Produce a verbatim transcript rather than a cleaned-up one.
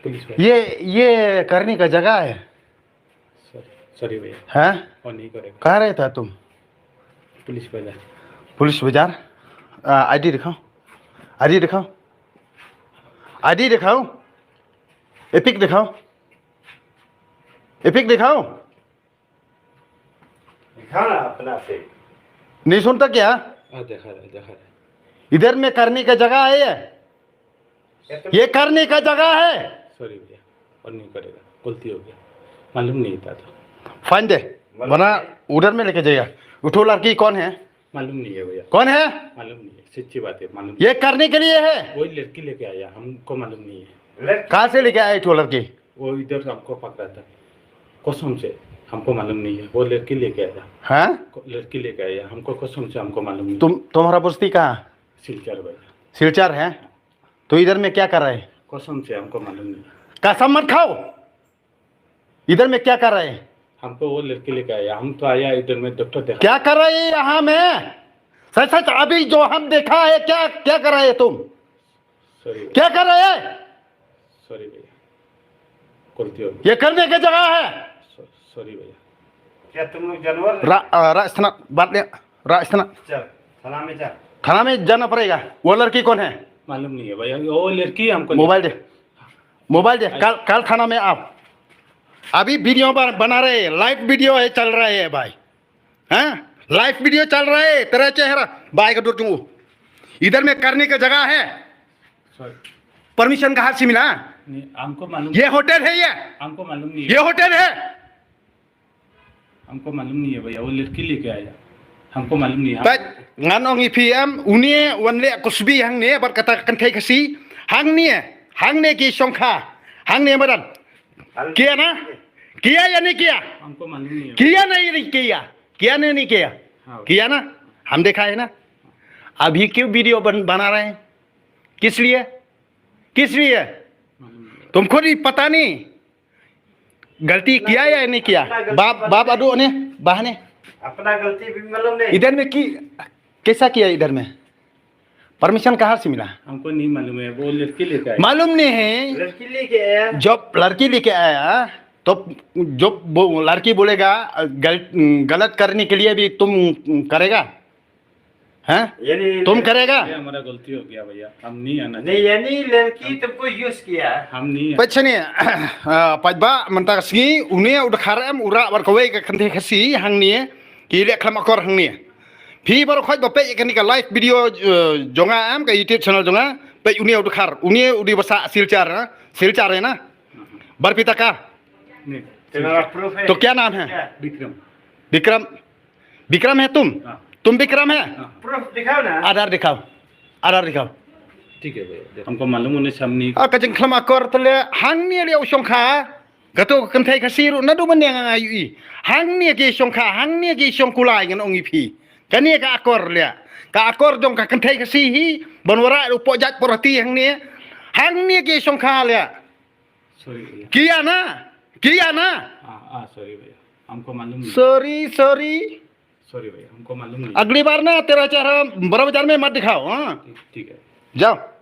पुलिस वाला। ये ये करने का जगह है। सॉरी, सॉरी भैया। हैं? और नहीं करेगा। कहाँ रहता तुम? पुलिस वाला। पुलिस बाजार। आईडी दिखाओ। आईडी दिखाओ। आईडी दिखाओ। एपिक दिखाओ। एपिक दिखाओ। दिखा ना अपना से। नहीं सुनता क्या? हाँ, दिखा रहा है, दिखा रहा है। इधर में करने का जगह है ये। ये तो ये करने का जगह है। सॉरी भैया, और नहीं करेगा, गलती हो गया, मालूम नहीं था तो। फाइन दे, मालूम वरना नहीं। उधर में लेके जाएगा। उठो लड़की कौन है? मालूम नहीं है भैया। कौन है? मालूम नहीं है, सच्ची बात है, मालूम ये करने के लिए है। वही लड़की लेके आया, हमको मालूम नहीं है। लड़की कहाँ से लेके आए उठो लड़की? वो इधर हमको पकड़ा था, कसम से हमको मालूम नहीं है। वो लड़की लेके आया। हाँ? को- लड़की लेके आया, हमको कसम से हमको मालूम नहीं। तुम तुम्हारा बस्ती कहाँ? सिलचर भैया। सिलचर है? तो इधर में क्या कर रहा है? कसम से हमको मालूम नहीं। कसम मत खाओ। इधर में क्या कर रहा है? हमको वो लड़की लेके आया, हम तो आया इधर में डॉक्टर देखा। क्या कर रहा है यहाँ में? सच सच अभी जो हम देखा है, क्या क्या कर रहे हैं तुम? सॉरी। क्या कर रहे हैं? सॉरी भैया, गलती हो गई। ये करने की जगह है। सॉ- सॉरी भैया। क्या तुम लोग जानवर? रा, आ, राजस्थान बात ले, राजस्थान चल, थाना में चल। थाना में जाना पड़ेगा। वो लड़की कौन है? मालूम नहीं है भैया, वो लड़की हमको मोबाइल दे, मोबाइल दे। कल कल थाना में आओ। अभी वीडियो बन- बना रहे हैं, लाइव वीडियो है, चल रहा है भाई। हैं? लाइव वीडियो चल रहा है, तेरा चेहरा बाय का दूर तुम। इधर में करने का जगह है। सॉरी। परमिशन कहाँ से मिला? नहीं, हमको मालूम ये होटल है ये? हमको मालूम नहीं ये है। होटल है? हमको मालूम नहीं है भैया, वो लड़की लेके आया, हमको मालूम नहीं है। Pat ngan ong ïa phi em, une wan leh kusbi hangne bad kata ka kynthei Khasi. Hangne, hangne ki shong kha, hangne madan. Kiya na? Kiya ya nahi kiya? हमको मालूम नहीं है। किया ना ये नहीं किया? किया ने नहीं किया? हाँ। किया ना? हम देखा है ना? अभी क्यों वीडियो बन, बना रहे हैं? किस लिए? किस लिए? मालूम नहीं। तुमको नहीं पता नहीं गलती किया या नहीं किया? अपना गलती बाप बाप अदो ने बहने अपना गलती भी मालूम नहीं। इधर में की कैसा किया इधर में? परमिशन कहाँ से मिला? हमको नहीं मालूम है, वो लड़की लेके आया। मालूम नहीं है। लड़की लेके आया। जब लड़की लेके आया तो जो वो लड़की बोलेगा गल, गलत करने के लिए भी तुम करेगा? हैं? ये नहीं, तुम करेगा? ये हमारा गलती हो गया भैया, हम नहीं आना नहीं, चाहिए। ये नहीं, लड़की हम तुमको यूज़ किया। हम नहीं आना। Peit shane, ah, paidbah, mynta ka sngi une u dkhar em u rah bad kawei ka kynthei Khasi hangne, ki leh khlem akor hangne. Phi baroh khoit ba peit ïa kane ka live video, eh, jong nga em ka YouTube channel jong nga, peit une u dkhar, une u dei ba sah Silchar, eh? Silchar eh na? Barpeta ka? नहीं। तुम्हारा प्रूफ है? तो क्या नाम है? क्या? विक्रम। विक्रम, विक्रम है तुम? हाँ। तुम विक्रम है? हाँ। प्रूफ दिखाओ ना। आधार दिखाओ, आधार दिखाओ। ठीक है भैया, देखो। हमको मालूम होने से हम नहीं। Ah, ka jingkhlem akor te leh hangne leh u shong kha. Kato ka kynthei Khasi ruh naduh mynne nga ïohi. Hangne ki shong kha, hangne ki shong kulai ngan ong ïa phi. Kane ka akor leh. Ka akor jong ka kynthei Khasi hi ban wanrah u pok jait porati hangne. Hangne ki shong kha leh. सॉरी भैया। किया ना? किया ना? हाँ, हाँ, सॉरी भैया, हमको मालूम नहीं। Sorry, sorry। सॉरी भैया, हमको मालूम नहीं। अगली बार ना तेरा चेहरा बड़ा बाजार में मत दिखाओ, हाँ? ठीक, ठीक है। जाओ।